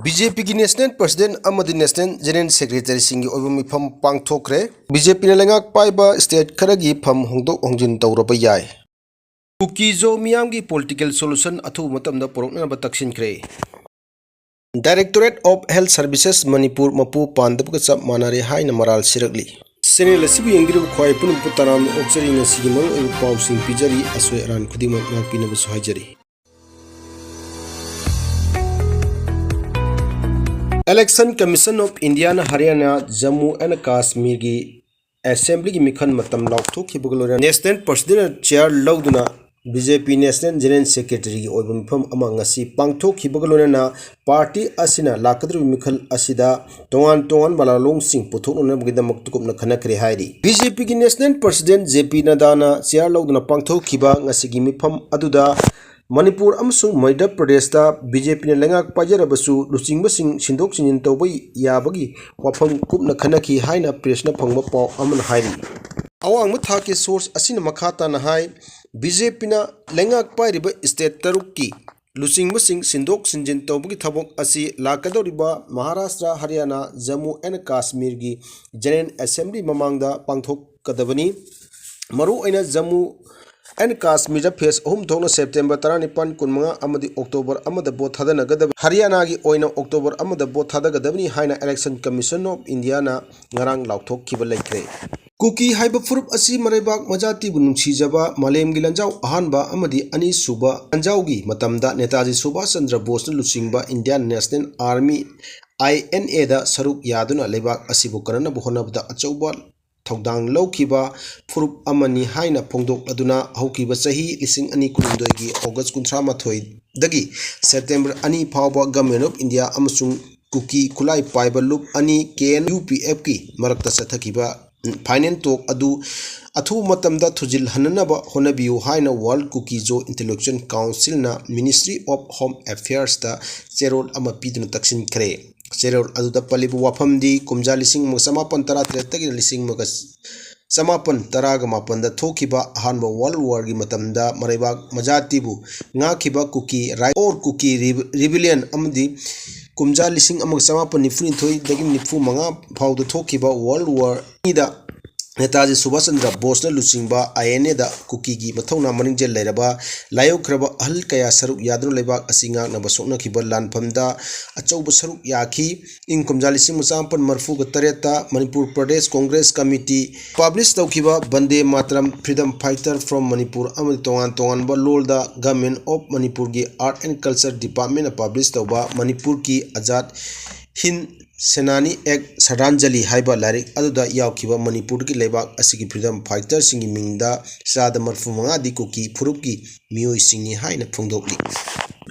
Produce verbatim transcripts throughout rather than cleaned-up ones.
B J ꯄꯤꯒꯤ National President ꯑꯃꯗꯤ National General Secretaryꯁꯤꯡꯒꯤ ꯑꯣꯏꯕ ꯃꯤꯐꯝ ꯄꯥꯡꯊꯣꯛꯈ꯭ꯔꯦ꯫ ꯕꯤ ꯖꯦ ꯄꯤꯅ ꯂꯩꯉꯥꯛ ꯄꯥꯏꯕ state ꯈꯔꯒꯤ ꯐꯝ ꯍꯣꯡꯗꯣꯛ ꯍꯣꯡꯖꯤꯟ ꯇꯧꯔꯕ ꯌꯥꯏ꯫ ꯀꯨꯀꯤ-ꯖꯣ ꯃꯤꯌꯥꯝꯒꯤ political solution ꯑꯊꯨꯕ ꯃꯇꯝꯗ ꯄꯨꯔꯛꯅꯅꯕ ꯇꯛꯁꯤꯟꯈ꯭ꯔꯦ꯫ Directorate of Health Services Manipur ꯃꯄꯨ ꯄꯥꯟꯗꯕꯒ ꯆꯞ ꯃꯥꯟꯅꯔꯦ ꯍꯥꯏꯅ ꯃꯔꯥꯜ ꯁꯤꯔꯛꯂꯤ꯫ Channel ꯑꯁꯤꯕꯨ ꯌꯦꯡꯕꯤꯔꯤꯕ ꯈ꯭ꯋꯥꯏ ꯄꯨꯝꯅꯃꯛꯄꯨ ꯇꯔꯥꯝꯅ ꯑꯣꯛꯆꯔꯤ꯫ ꯉꯁꯤꯒꯤ ꯃꯔꯨꯑꯣꯏꯕ ꯄꯥꯎꯁꯤꯡ ꯄꯤꯖꯔꯤ꯫ ꯑꯁꯣꯏ ꯑꯔꯥꯟ ꯈꯨꯗꯤꯡꯃꯛ ꯉꯥꯛꯄꯤꯅꯕꯁꯨ ꯍꯥꯏꯖꯔꯤ꯫ Election Commission of Indiaꯅ Haryana, Jammu and ꯀꯥꯁꯃꯤꯔꯒꯤ Assemblyꯒꯤ ꯃꯤꯈꯜ ꯃꯇꯝ ꯂꯥꯎꯊꯣꯛꯈꯤꯕꯒ ꯂꯣꯏꯅꯅ National Presidentꯅ chair ꯂꯧꯗꯨꯅ ꯕꯤ ꯖꯦ ꯄꯤ National General Secretaryꯒꯤ ꯑꯣꯏꯕ ꯃꯤꯐꯝ ꯑꯃ ꯉꯁꯤ ꯄꯥꯡꯊꯣꯛꯈꯤꯕꯒ ꯂꯣꯏꯅꯅ party ꯑꯁꯤꯅ ꯂꯥꯛꯀꯗꯧꯔꯤꯕ ꯃꯤꯈꯜ ꯑꯁꯤꯗ ꯇꯣꯉꯥꯟ ꯇꯣꯉꯥꯟꯕ ꯂꯥꯂꯣꯡꯁꯤꯡ ꯄꯨꯊꯣꯛꯅꯅꯕꯒꯤꯗꯃꯛꯇ ꯀꯨꯞꯅ ꯈꯟꯅꯈ꯭ꯔꯦ ꯍꯥꯏꯔꯤ꯫ ꯕꯤ ꯖꯦ ꯄꯤꯒꯤ National President ꯖꯦ ꯄꯤ ꯅꯗꯥꯅ chair ꯂꯧꯗꯨꯅ ꯄꯥꯡꯊꯣꯛꯈꯤꯕ ꯉꯁꯤꯒꯤ ꯃꯤꯐꯝ ꯑꯗꯨꯗ ꯃꯅꯤꯄꯨꯔ ꯑꯃꯁꯨꯡ ꯃꯙ꯭ꯌ ꯄ꯭ꯔꯗꯦꯁꯇ ꯕꯤ ꯖꯦ ꯄꯤꯅ ꯂꯩꯉꯥꯛ ꯄꯥꯏꯖꯔꯕꯁꯨ ꯂꯨꯆꯤꯡꯕꯁꯤꯡ ꯁꯤꯟꯗꯣꯛ ꯁꯤꯟꯖꯤꯟ ꯇꯧꯕ ꯌꯥꯕꯒꯤ ꯋꯥꯐꯝ ꯀꯨꯞꯅ ꯈꯟꯅꯈꯤ ꯍꯥꯏꯅ pressꯅ ꯐꯪꯕ ꯄꯥꯎ ꯑꯃꯅ ꯍꯥꯏꯔꯤ꯫ ꯑꯋꯥꯡꯕ ꯊꯥꯛꯀꯤ source ꯑꯁꯤꯅ ꯃꯈꯥ ꯇꯥꯅ ꯍꯥꯏ, ꯕꯤ ꯖꯦ ꯄꯤꯅ ꯂꯩꯉꯥꯛ ꯄꯥꯏꯔꯤꯕ state ꯇꯔꯨꯛꯀꯤ ꯂꯨꯆꯤꯡꯕꯁꯤꯡ ꯁꯤꯟꯗꯣꯛ ꯁꯤꯟꯖꯤꯟ ꯇꯧꯕꯒꯤ ꯊꯕꯛ ꯑꯁꯤ ꯂꯥꯛꯀꯗꯧꯔꯤꯕ ꯃꯍꯥꯔꯥꯁꯇ꯭ꯔ, ꯍꯔꯤꯌꯥꯅꯥ, ꯖꯝꯃꯨ and ꯀꯥꯁꯃꯤꯔꯒꯤ General Assembly ꯃꯃꯥꯡꯗ ꯄꯥꯡꯊꯣꯛꯀꯗꯕꯅꯤ꯫ ꯃꯔꯨꯑꯣꯏꯅ ꯖꯝꯃꯨ and ꯀꯥꯁꯃꯤꯔꯗ phase ꯑꯍꯨꯝ ꯊꯣꯛꯅ September ꯇꯔꯥꯅꯤꯄꯥꯟ, ꯀꯨꯟꯃꯉꯥ ꯑꯃꯗꯤ October ꯑꯃꯗ vote ꯊꯥꯗꯅꯒꯗꯕꯅꯤ꯫ ꯍꯔꯤꯌꯥꯅꯥꯒꯤ ꯑꯣꯏꯅ October ꯑꯃꯗ vote ꯊꯥꯗꯒꯗꯕꯅꯤ ꯍꯥꯏꯅ Election Commission of Indiaꯅ ꯉꯔꯥꯡ ꯂꯥꯎꯊꯣꯛꯈꯤꯕ ꯂꯩꯈ꯭ꯔꯦ꯫ ꯀꯨꯀꯤ ꯍꯥꯏꯕ ꯐꯨꯔꯨꯞ ꯑꯁꯤ ꯃꯔꯩꯕꯥꯛ ꯃꯖꯥꯇꯤꯕꯨ ꯅꯨꯡꯁꯤꯖꯕ, ꯃꯥꯂꯦꯝꯒꯤ ꯂꯥꯟꯖꯥꯎ ꯑꯍꯥꯟꯕ ꯑꯃꯗꯤ ꯑꯅꯤꯁꯨꯕ ꯂꯥꯟꯖꯥꯎꯒꯤ ꯃꯇꯝꯗ ꯅꯦꯇꯥꯖꯤ ꯁꯨꯚꯥꯁ ꯆꯟꯗ꯭ꯔ ꯕꯣꯁꯅ ꯂꯨꯆꯤꯡꯕ Indian National Army, I N Aꯗ ꯁꯔꯨꯛ ꯌꯥꯗꯨꯅ ꯂꯩꯕꯥꯛ ꯑꯁꯤꯕꯨ ꯀꯟꯅꯅꯕ ꯍꯣꯠꯅꯕꯗ ꯑꯆꯧꯕ ꯊꯧꯗꯥꯡ ꯂꯧꯈꯤꯕ ꯐꯨꯔꯨꯞ ꯑꯃꯅꯤ ꯍꯥꯏꯅ ꯐꯣꯡꯗꯣꯛꯂꯗꯨꯅ, ꯍꯧꯈꯤꯕ ꯆꯍꯤ ꯂꯤꯁꯤꯡ ꯑꯅꯤ ꯀꯨꯟꯍꯨꯝꯗꯣꯏꯒꯤ August ꯀꯨꯟꯊ꯭ꯔꯥ ꯃꯥꯊꯣꯏꯗꯒꯤ September ꯑꯅꯤ ꯐꯥꯎꯕ Government of India ꯑꯃꯁꯨꯡ ꯀꯨꯀꯤ ꯈꯨꯠꯂꯥꯏ ꯄꯥꯏꯕ ꯂꯨꯞ ꯑꯅꯤ K N U P Fꯀꯤ ꯃꯔꯛꯇ ꯆꯠꯊꯈꯤꯕ final talk ꯑꯗꯨ ꯑꯊꯨꯕ ꯃꯇꯝꯗ ꯊꯨꯖꯤꯜꯍꯟꯅꯅꯕ ꯍꯣꯠꯅꯕꯤꯌꯨ ꯍꯥꯏꯅ World Kuki-Zo Intellectual Councilꯅ Ministry of Home Affairsꯇ ꯆꯦꯔꯣꯜ ꯑꯃ ꯄꯤꯗꯨꯅ ꯇꯛꯁꯤꯟꯈ꯭ꯔꯦ꯫ ꯆꯦꯔꯣꯜ ꯑꯗꯨꯗ ꯄꯜꯂꯤꯕ ꯋꯥꯐꯝꯗꯤ ꯀꯨꯝꯖꯥ ꯂꯤꯁꯤꯡ ꯑꯃꯒ ꯆꯃꯥꯄꯟ ꯇꯔꯥ ꯇꯔꯦꯠꯇꯒꯤꯅ ꯂꯤꯁꯤꯡ ꯑꯃꯒ ꯆꯃꯥꯄꯟ ꯇꯔꯥꯒ ꯃꯥꯄꯟꯗ ꯊꯣꯛꯈꯤꯕ ꯑꯍꯥꯟꯕ World Warꯒꯤ ꯃꯇꯝꯗ ꯃꯔꯩꯕꯥꯛ ꯃꯖꯥꯇꯤꯕꯨ ꯉꯥꯛꯈꯤꯕ ꯀꯨꯀꯤ ꯔꯥꯏ-, or ꯀꯨꯀꯤ ꯔꯤꯕ-, rebellion ꯑꯃꯗꯤ ꯀꯨꯝꯖꯥ ꯂꯤꯁꯤꯡ ꯑꯃꯒ ꯆꯃꯥꯄꯟ ꯅꯤꯐꯨꯅꯤꯊꯣꯏꯗꯒꯤ ꯅꯤꯐꯨ ꯃꯉꯥ ꯐꯥꯎꯗ ꯊꯣꯛꯈꯤꯕ ꯋꯥꯔꯜ ꯋꯥꯔ ꯑꯅꯤꯗ ꯅꯦꯇꯥꯖꯤ ꯁꯨꯚꯥꯁ ꯆꯟꯗ꯭ꯔ ꯕꯣꯁꯅ ꯂꯨꯆꯤꯡꯕ ꯑꯥꯏ ꯑꯦꯟ ꯑꯦꯗ ꯀꯨꯀꯤꯒꯤ ꯃꯊꯧꯅꯥ ꯃꯅꯤꯡꯖꯦꯜ ꯂꯩꯔꯕ ꯂꯥꯏꯌꯣꯛꯈ꯭ꯔꯕ ꯑꯍꯜ ꯀꯌꯥ ꯁꯔꯨꯛ ꯌꯥꯗꯨꯅ ꯂꯩꯕꯥꯛ ꯑꯁꯤ ꯉꯥꯛꯅꯕ ꯁꯣꯛꯅꯈꯤꯕ ꯂꯥꯟꯐꯝꯗ ꯑꯆꯧꯕ ꯁꯔꯨꯛ ꯌꯥꯈꯤ꯫ ꯏꯪ ꯀꯨꯝꯖꯥ ꯂꯤꯁꯤꯡ ꯑꯃ ꯆꯃꯥꯄꯟ ꯃꯔꯤꯐꯨꯒ ꯇꯔꯦꯠꯇ ꯃꯅꯤꯄꯨꯔ ꯄ꯭ꯔꯗꯦꯁ ꯀꯣꯡꯒ꯭ꯔꯦꯁ ꯀꯃꯤꯇꯤ ꯄꯕ꯭ꯂꯤꯁ ꯇꯧꯈꯤꯕ ꯕꯟꯗꯦ ꯃꯥꯇꯔꯝ, Freedom Fighter from Manipur ꯑꯃꯗꯤ ꯇꯣꯉꯥꯟ ꯇꯣꯉꯥꯟꯕ ꯂꯣꯜꯗ Government of Manipurꯒꯤ Art and Culture Departmentꯅ ꯄꯕ꯭ꯂꯤꯁ ꯇꯧꯕ ꯃꯅꯤꯄꯨꯔꯒꯤ ꯑꯖꯥꯗ ꯍꯤꯟ ꯁꯦꯅꯥꯅꯤ ꯑꯦꯛ ꯁ꯭ꯔꯗꯥꯟꯖꯂꯤ ꯍꯥꯏꯕ ꯂꯥꯏꯔꯤꯛ ꯑꯗꯨꯗ ꯌꯥꯎꯈꯤꯕ ꯃꯅꯤꯄꯨꯔꯒꯤ ꯂꯩꯕꯥꯛ ꯑꯁꯤꯒꯤ freedom fighterꯁꯤꯡꯒꯤ ꯃꯤꯡꯗ ꯆꯥꯗ ꯃꯔꯤꯐꯨ ꯃꯉꯥꯗꯤ ꯀꯨꯀꯤ ꯐꯨꯔꯨꯞꯀꯤ ꯃꯤꯑꯣꯏꯁꯤꯡꯅꯤ ꯍꯥꯏꯅ ꯐꯣꯡꯗꯣꯛꯂꯤ꯫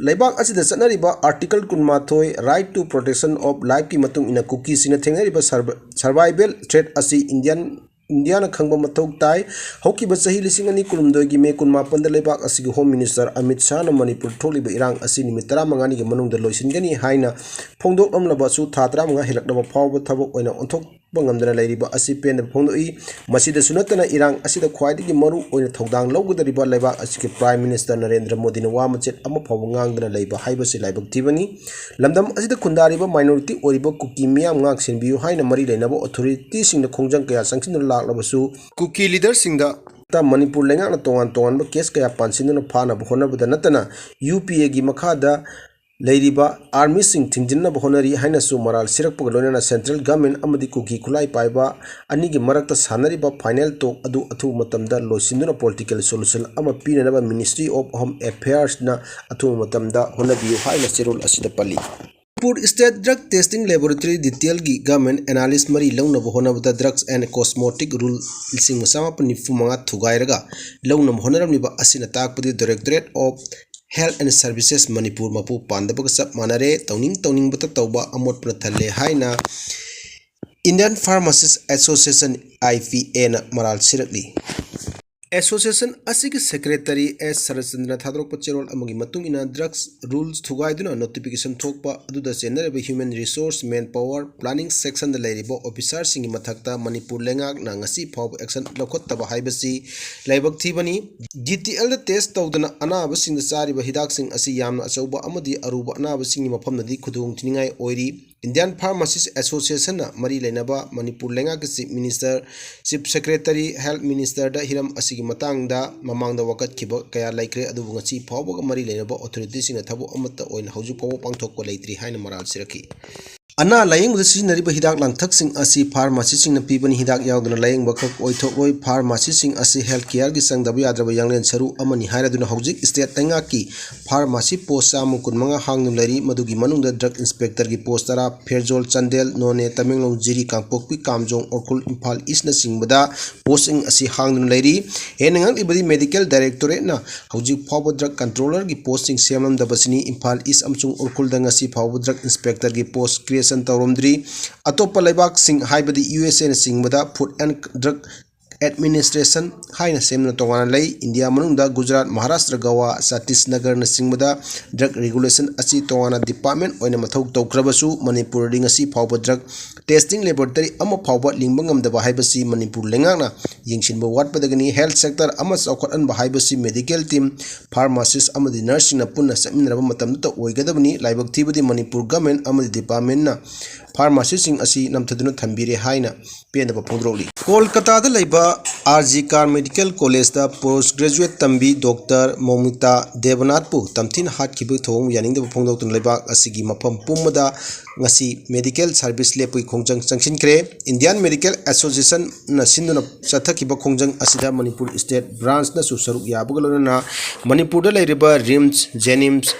ꯂꯩꯕꯥꯛ ꯑꯁꯤꯗ ꯆꯠꯅꯔꯤꯕ Article ꯀꯨꯟꯃꯥꯊꯣꯏ, Right to Protection of Lifeꯀꯤ ꯃꯇꯨꯡ ꯏꯟꯅ ꯀꯨꯀꯤꯁꯤꯡꯅ ꯊꯦꯡꯅꯔꯤꯕ survi-, survival threat ꯑꯁꯤ ꯏꯟꯗꯤꯌꯟ, ꯏꯟꯗꯤꯌꯥꯅ ꯈꯪꯕ ꯃꯊꯧ ꯇꯥꯏ꯫ ꯍꯧꯈꯤꯕ ꯆꯍꯤ ꯂꯤꯁꯤꯡ ꯑꯅꯤ ꯀꯨꯟꯍꯨꯝꯗꯣꯏꯒꯤ ꯃꯦ ꯀꯨꯟꯃꯥꯄꯟꯗ ꯂꯩꯕꯥꯛ ꯑꯁꯤꯒꯤ Home Minister ꯑꯃꯤꯠ ꯁꯥꯍꯅ ꯃꯅꯤꯄꯨꯔꯗ ꯊꯣꯛꯂꯤꯕ ꯏꯔꯥꯡ ꯑꯁꯤ ꯅꯨꯃꯤꯠ ꯇꯔꯥꯃꯉꯥꯅꯤꯒꯤ ꯃꯅꯨꯡꯗ ꯂꯣꯏꯁꯤꯟꯒꯅꯤ ꯍꯥꯏꯅ ꯐꯣꯡꯗꯣꯛꯂꯝꯂꯕꯁꯨ, ꯊꯥ ꯇꯔꯥꯃꯉꯥ ꯍꯦꯜꯂꯛꯂꯕ ꯐꯥꯎꯕ ꯊꯕꯛ ꯑꯣꯏꯅ ꯑꯣꯟꯊꯣꯛꯄ ꯉꯝꯗꯅ ꯂꯩꯔꯤꯕ ꯑꯁꯤ ꯄꯦꯟꯗꯕ ꯐꯣꯡꯗꯣꯛꯏ꯫ ꯃꯁꯤꯗꯁꯨ ꯅꯠꯇꯅ, ꯏꯔꯥꯡ ꯑꯁꯤꯗ ꯈ꯭ꯋꯥꯏꯗꯒꯤ ꯃꯔꯨ ꯑꯣꯏꯅ ꯊꯧꯗꯥꯡ ꯂꯧꯒꯗꯧꯔꯤꯕ ꯂꯩꯕꯥꯛ ꯑꯁꯤꯒꯤ Prime Minister ꯅꯔꯦꯟꯗ꯭ꯔ ꯃꯣꯗꯤꯅ ꯋꯥ ꯃꯆꯦꯠ ꯑꯃ ꯐꯥꯎꯕ ꯉꯥꯡꯗꯅ ꯂꯩꯕ ꯍꯥꯏꯕꯁꯤ ꯂꯥꯏꯕꯛ ꯊꯤꯕꯅꯤ꯫ ꯂꯝꯗꯝ ꯑꯁꯤꯗ ꯈꯨꯟꯗꯥꯔꯤꯕ minority ꯑꯣꯏꯔꯤꯕ ꯀꯨꯀꯤ ꯃꯤꯌꯥꯝ ꯉꯥꯛ ꯁꯦꯟꯕꯤꯌꯨ ꯍꯥꯏꯅ ꯃꯔꯤ ꯂꯩꯅꯕ authorityꯁꯤꯡꯅ ꯈꯣꯡꯖꯪ ꯀꯌꯥ ꯆꯪꯁꯤꯟꯗꯨꯅ ꯂꯥꯛꯂꯕꯁꯨ, ꯀꯨꯀꯤ leaderꯁꯤꯡꯗ ꯃꯅꯤꯄꯨꯔ ꯂꯩꯉꯥꯛꯅ ꯇꯣꯉꯥꯟ ꯇꯣꯉꯥꯟꯕ case ꯀꯌꯥ ꯄꯥꯟꯁꯤꯟꯗꯨꯅ ꯐꯥꯅꯕ ꯍꯣꯠꯅꯕꯗ ꯅꯠꯇꯅ, ꯌꯨ ꯄꯤ ꯑꯦꯒꯤ ꯃꯈꯥꯗ ꯂꯩꯔꯤꯕ armyꯁꯤꯡ ꯊꯤꯡꯖꯤꯟꯅꯕ ꯍꯣꯠꯅꯔꯤ ꯍꯥꯏꯅꯁꯨ ꯃꯔꯥꯜ ꯁꯤꯔꯛꯄꯒ ꯂꯣꯏꯅꯅ central government ꯑꯃꯗꯤ ꯀꯨꯀꯤ ꯈꯨꯠꯂꯥꯏ ꯄꯥꯏꯕ ꯑꯅꯤꯒꯤ ꯃꯔꯛꯇ ꯁꯥꯟꯅꯔꯤꯕ final talk ꯑꯗꯨ ꯑꯊꯨꯕ ꯃꯇꯝꯗ ꯂꯣꯏꯁꯤꯟꯗꯨꯅ political solution ꯑꯃ ꯄꯤꯅꯅꯕ Ministry of Home Affairsꯅ ꯑꯊꯨꯕ ꯃꯇꯝꯗ ꯍꯣꯠꯅꯕꯤꯌꯨ ꯍꯥꯏꯅ ꯆꯦꯔꯣꯜ ꯑꯁꯤꯗ ꯄꯜꯂꯤ꯫ Manipur State Drug Testing Laboratory detailꯒꯤ government analysis ꯃꯔꯤ ꯂꯧꯅꯕ ꯍꯣꯠꯅꯕꯗ Drugs and Cosmetic Rule ꯂꯤꯁꯤꯡ ꯑꯃ ꯆꯃꯥꯄꯟ ꯅꯤꯐꯨ ꯃꯉꯥ ꯊꯨꯒꯥꯏꯔꯒ ꯂꯧꯅꯕ ꯍꯣꯠꯅꯔꯝꯂꯤꯕ ꯑꯁꯤꯅ ꯇꯥꯛꯄꯗꯤ Directorate of Health and Services Manipur ꯃꯄꯨ ꯄꯥꯟꯗꯕꯒ ꯆꯞ ꯃꯥꯟꯅꯔꯦ꯫ ꯇꯧꯅꯤꯡ ꯇꯧꯅꯤꯡꯕꯇ ꯇꯧꯕ ꯑꯃꯣꯠꯄꯅ ꯊꯜꯂꯦ ꯍꯥꯏꯅ Indian Pharmacist Association, I P Aꯅ ꯃꯔꯥꯜ ꯁꯤꯔꯛꯂꯤ꯫ ꯑꯦꯁꯣꯁꯤꯌꯦꯁꯟ ꯑꯁꯤꯒꯤ ꯁꯦꯀ꯭ꯔꯦꯇꯔꯤ ꯑꯦꯁ ꯁꯔꯠꯆꯟꯗ꯭ꯔꯅ ꯊꯥꯗꯣꯔꯛꯄ ꯆꯦꯔꯣꯜ ꯑꯃꯒꯤ ꯃꯇꯨꯡ ꯏꯟꯅ, ꯗ꯭ꯔꯒꯁ ꯔꯨꯜꯁ ꯊꯨꯒꯥꯏꯗꯨꯅ ꯅꯣꯇꯤꯐꯤꯀꯦꯁꯟ ꯊꯣꯛꯄ ꯑꯗꯨꯗ ꯆꯦꯟꯅꯔꯤꯕ ꯍ꯭ꯌꯨꯃꯦꯟ ꯔꯤꯁꯣꯔꯁ, ꯃꯦꯟ ꯄꯥꯋꯔ, ꯄ꯭ꯂꯥꯅꯤꯡ ꯁꯦꯛꯁꯟꯗ ꯂꯩꯔꯤꯕ ꯑꯣꯐꯤꯁꯥꯔꯁꯤꯡꯒꯤ ꯃꯊꯛꯇ ꯃꯅꯤꯄꯨꯔ ꯂꯩꯉꯥꯛꯅ ꯉꯁꯤ ꯐꯥꯎꯕ ꯑꯦꯛꯁꯟ ꯂꯧꯈꯠꯇꯕ ꯍꯥꯏꯕꯁꯤ ꯂꯥꯏꯕꯛ ꯊꯤꯕꯅꯤ꯫ ꯗꯤ ꯇꯤ ꯑꯦꯜꯗ ꯇꯦꯁ ꯇꯧꯗꯅ ꯑꯅꯥꯕꯁꯤꯡꯗ ꯆꯥꯔꯤꯕ ꯍꯤꯗꯥꯛꯁꯤꯡ ꯑꯁꯤ ꯌꯥꯝꯅ ꯑꯆꯧꯕ ꯑꯃꯗꯤ ꯑꯔꯨꯕ ꯑꯅꯥꯕꯁꯤꯡꯒꯤ ꯃꯐꯝꯗꯗꯤ ꯈꯨꯗꯣꯡ ꯊꯤꯅꯤꯡꯉꯥꯏ ꯑꯣꯏꯔꯤ꯫ ꯏꯟꯗꯤꯌꯥꯟ ꯐꯥꯔꯃꯥꯁꯤꯁ ꯑꯦꯁꯣꯁꯤꯌꯦꯁꯟꯅ ꯃꯔꯤ ꯂꯩꯅꯕ ꯃꯅꯤꯄꯨꯔ ꯂꯩꯉꯥꯛꯀꯤ chief minister, chief secretary, health ꯃꯤꯅꯤꯁꯇꯔꯗ ꯍꯤꯔꯝ ꯑꯁꯤꯒꯤ ꯃꯇꯥꯡꯗ ꯃꯃꯥꯡꯗ ꯋꯥꯀꯠꯈꯤꯕ ꯀꯌꯥ ꯂꯩꯈ꯭ꯔꯦ, ꯑꯗꯨꯕꯨ ꯉꯁꯤ ꯐꯥꯎꯕꯒ ꯃꯔꯤ ꯂꯩꯅꯕ ꯑꯣꯊꯣꯔꯤꯇꯤꯁꯤꯡꯅ ꯊꯕꯛ ꯑꯃꯠꯇ ꯑꯣꯏꯅ ꯍꯧꯖꯤꯛ ꯐꯥꯎꯕ ꯄꯥꯡꯊꯣꯛꯄ ꯂꯩꯇ꯭ꯔꯤ ꯍꯥꯏꯅ ꯃꯔꯥꯜ ꯁꯤꯔꯛꯈꯤ꯫ ꯑꯅꯥ ꯂꯥꯌꯦꯡꯕꯗ ꯁꯤꯖꯤꯟꯅꯔꯤꯕ ꯍꯤꯗꯥꯛ ꯂꯥꯡꯊꯛꯁꯤꯡ ꯑꯁꯤ ꯐꯥꯔꯃꯥꯁꯤꯁꯤꯡꯅ ꯄꯤꯕꯅꯤ꯫ ꯍꯤꯗꯥꯛ ꯌꯥꯎꯗꯅ ꯂꯥꯌꯦꯡꯕ ꯈꯛ ꯑꯣꯏꯊꯣꯛꯂꯣꯏ꯫ ꯐꯥꯔꯃꯥꯁꯤꯁꯤꯡ ꯑꯁꯤ ꯍꯦꯜꯊ ꯀꯤꯌꯔꯒꯤ ꯆꯪꯗꯕ ꯌꯥꯗ꯭ꯔꯕ ꯌꯥꯡꯂꯦꯟ ꯁꯔꯨ ꯑꯃꯅꯤ ꯍꯥꯏꯔꯗꯨꯅ ꯍꯧꯖꯤꯛ ꯁ꯭ꯇꯦꯠ ꯂꯩꯉꯥꯛꯀꯤ ꯐꯥꯔꯃꯥꯁꯤ ꯄꯣꯁ ꯆꯥꯝꯃ ꯀꯨꯟꯃꯉꯥ ꯍꯥꯡꯗꯨꯅ ꯂꯩꯔꯤ꯫ ꯃꯗꯨꯒꯤ ꯃꯅꯨꯡꯗ ꯗ꯭ꯔꯒ ꯏꯟꯁꯄꯦꯛꯇꯔꯒꯤ ꯄꯣꯁ ꯇꯔꯥ, ꯐꯦꯔꯖꯣꯜ, ꯆꯥꯟꯗꯦꯜ, ꯅꯣꯅꯦ, ꯇꯃꯦꯡꯂꯣꯡ, ꯖꯤꯔꯤ, ꯀꯥꯡꯄꯣꯛꯄꯤ, ꯀꯥꯝꯖꯣꯡ, ꯎꯈ꯭ꯔꯨꯜ, ꯏꯝꯐꯥꯜ ꯏꯁꯅꯆꯤꯡꯕꯗ ꯄꯣꯁꯁꯤꯡ ꯑꯁꯤ ꯍꯥꯡꯗꯨꯅ ꯂꯩꯔꯤ꯫ ꯍꯦꯟꯅ ꯉꯛꯂꯤꯕꯗꯤ ꯃꯦꯗꯤꯀꯦꯜ ꯗꯥꯏꯔꯦꯛꯇꯣꯔꯦꯠꯅ ꯍꯧꯖꯤꯛ ꯐꯥꯎꯕ ꯗ꯭ꯔꯒ ꯀꯟꯇ꯭ꯔꯣꯂꯔꯒꯤ ꯄꯣꯁꯁꯤꯡ ꯁꯦꯝꯂꯝꯗꯕꯁꯤꯅꯤ꯫ ꯏꯝꯐꯥꯜ ꯏꯁ ꯑꯃꯁꯨꯡ ꯎꯈ꯭ꯔꯨꯜꯗ ꯉꯁꯤ ꯐꯥꯎꯕ ꯗ꯭ꯔꯒ ꯏꯟꯁꯄꯦꯛꯇꯔꯒꯤ ꯄꯣꯁ ꯀ꯭ꯔꯤꯌꯦꯁꯟ ꯇꯧꯔꯝꯗ꯭ꯔꯤ꯫ ꯑꯇꯣꯞꯄ ꯂꯩꯕꯥꯛꯁꯤꯡ ꯍꯥꯏꯕꯗꯤ ꯌꯨ ꯑꯦꯁ ꯑꯦꯅꯆꯤꯡꯕꯗ ꯐꯨꯗ ꯑꯦꯟ ꯗ꯭ꯔꯒ ꯑꯦꯗꯃꯤꯅꯤꯁꯇ꯭ꯔꯦꯁꯟ ꯍꯥꯏꯅ ꯁꯦꯝꯗꯨꯅ ꯇꯣꯉꯥꯟꯅ ꯂꯩ꯫ ꯏꯟꯗꯤꯌꯥ ꯃꯅꯨꯡꯗ ꯒꯨꯖꯔꯥꯠ, ꯃꯍꯥꯔꯥꯁꯇ꯭ꯔ, ꯒꯋꯥ, ꯆꯇꯤꯁꯅꯒꯔꯅꯆꯤꯡꯕꯗ ꯗ꯭ꯔꯒ ꯔꯤꯒꯨꯂꯦꯁꯟ ꯑꯁꯤ ꯇꯣꯉꯥꯟꯅ ꯗꯤꯄꯥꯔꯠꯃꯦꯟ ꯑꯣꯏꯅ ꯃꯊꯧ ꯇꯧꯈ꯭ꯔꯕꯁꯨ, ꯃꯅꯤꯄꯨꯔꯗꯤ ꯉꯁꯤ ꯐꯥꯎꯕ ꯗ꯭ꯔꯒ ꯇꯦꯁꯇꯤꯡ ꯂꯦꯕꯣꯔꯦꯇꯔꯤ ꯑꯃ ꯐꯥꯎꯕ ꯂꯤꯡꯕ ꯉꯝꯗꯕ ꯍꯥꯏꯕꯁꯤ ꯃꯅꯤꯄꯨꯔ ꯂꯩꯉꯥꯛꯅ ꯌꯦꯡꯁꯤꯟꯕ ꯋꯥꯠꯄꯗꯒꯤꯅꯤ꯫ ꯍꯦꯜꯊ ꯁꯦꯛꯇꯔ ꯑꯃ ꯆꯥꯎꯈꯠꯍꯟꯕ ꯍꯥꯏꯕꯁꯤ ꯃꯦꯗꯤꯀꯦꯜ ꯇꯤꯝ, ꯐꯥꯔꯃꯥꯁꯤꯁ ꯑꯃꯗꯤ ꯅꯔꯁꯁꯤꯡꯅ ꯄꯨꯟꯅ ꯆꯠꯃꯤꯟꯅꯔꯕ ꯃꯇꯝꯗꯇ ꯑꯣꯏꯒꯗꯕꯅꯤ꯫ ꯂꯥꯏꯕꯛ ꯊꯤꯕꯗꯤ ꯃꯅꯤꯄꯨꯔ ꯒꯚꯔꯟꯃꯦꯟꯠ ꯑꯃꯗꯤ ꯗꯤꯄꯥꯔꯠꯃꯦꯟꯠꯅ ꯐꯥꯔꯃꯥꯁꯤꯁꯁꯤꯡ ꯑꯁꯤ ꯅꯝꯊꯗꯨꯅ ꯊꯝꯕꯤꯔꯦ ꯍꯥꯏꯅ ꯄꯦꯟꯗꯕ ꯐꯣꯡꯗꯣꯔꯛꯂꯤ꯫ ꯀꯣꯜꯀꯇꯥꯗ ꯂꯩꯕ ꯑꯥꯔ ꯖꯤ ꯀꯥꯔ ꯃꯦꯗꯤꯀꯦꯜ ꯀꯣꯂꯦꯖꯇ ꯄꯣꯁ ꯒ꯭ꯔꯦꯖꯨꯑꯦꯠ ꯇꯝꯕꯤ ꯗꯣꯛꯇꯔ ꯃꯧꯃꯤꯇꯥ ꯗꯦꯕꯅꯥꯊꯄꯨ ꯇꯝꯊꯤꯅ ꯍꯥꯠꯈꯤꯕꯒꯤ ꯊꯧꯑꯣꯡ ꯌꯥꯅꯤꯡꯗꯕ ꯐꯣꯡꯗꯣꯛꯇꯨꯅ ꯂꯩꯕꯥꯛ ꯑꯁꯤꯒꯤ ꯃꯐꯝ ꯄꯨꯝꯕꯗ ꯉꯁꯤ ꯃꯦꯗꯤꯀꯦꯜ ꯁꯥꯔꯚꯤꯁ ꯂꯦꯞꯄꯒꯤ ꯈꯣꯡꯖꯪ ꯆꯪꯁꯤꯟꯈ꯭ꯔꯦ꯫ ꯏꯟꯗꯤꯌꯥꯟ ꯃꯦꯗꯤꯀꯦꯜ ꯑꯦꯁꯣꯁꯤꯌꯦꯁꯟꯅ ꯁꯤꯟꯗꯨꯅ ꯆꯠꯊꯈꯤꯕ ꯈꯣꯡꯖꯪ ꯑꯁꯤꯗ ꯃꯅꯤꯄꯨꯔ ꯁ꯭ꯇꯦꯠ ꯕ꯭ꯔꯥꯟꯁꯅꯁꯨ ꯁꯔꯨꯛ ꯌꯥꯕꯒ ꯂꯣꯏꯅꯅ ꯃꯅꯤꯄꯨꯔꯗ ꯂꯩꯔꯤꯕ ꯔꯤꯝꯁ, ꯖꯦꯅꯤꯝꯁ,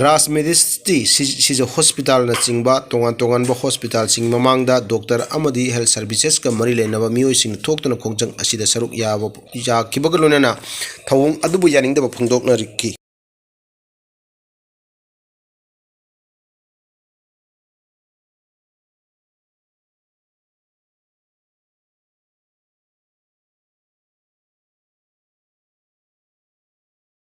ꯔꯥꯖ ꯃꯦꯗꯤꯁꯤꯇꯤ ꯁꯤ-, ꯁꯤꯖ ꯍꯣꯁꯄꯤꯇꯥꯜꯅꯆꯤꯡꯕ ꯇꯣꯉꯥꯟ ꯇꯣꯉꯥꯟꯕ ꯍꯣꯁꯄꯤꯇꯥꯜꯁꯤꯡ ꯃꯃꯥꯡꯗ ꯗꯣꯛꯇꯔ ꯑꯃꯗꯤ ꯍꯦꯜꯊ ꯁꯥꯔꯚꯤꯁꯦꯁꯀ ꯃꯔꯤ ꯂꯩꯅꯕ ꯃꯤꯑꯣꯏꯁꯤꯡꯅ ꯊꯣꯛꯇꯨꯅ ꯈꯣꯡꯖꯪ ꯑꯁꯤꯗ ꯁꯔꯨꯛ ꯌꯥꯕ, ꯌꯥꯈꯤꯕꯒ ꯂꯣꯏꯅꯅ ꯊꯧꯑꯣꯡ ꯑꯗꯨꯕꯨ ꯌꯥꯅꯤꯡꯗꯕ ꯐꯣꯡꯗꯣꯛꯅꯔꯛꯈꯤ꯫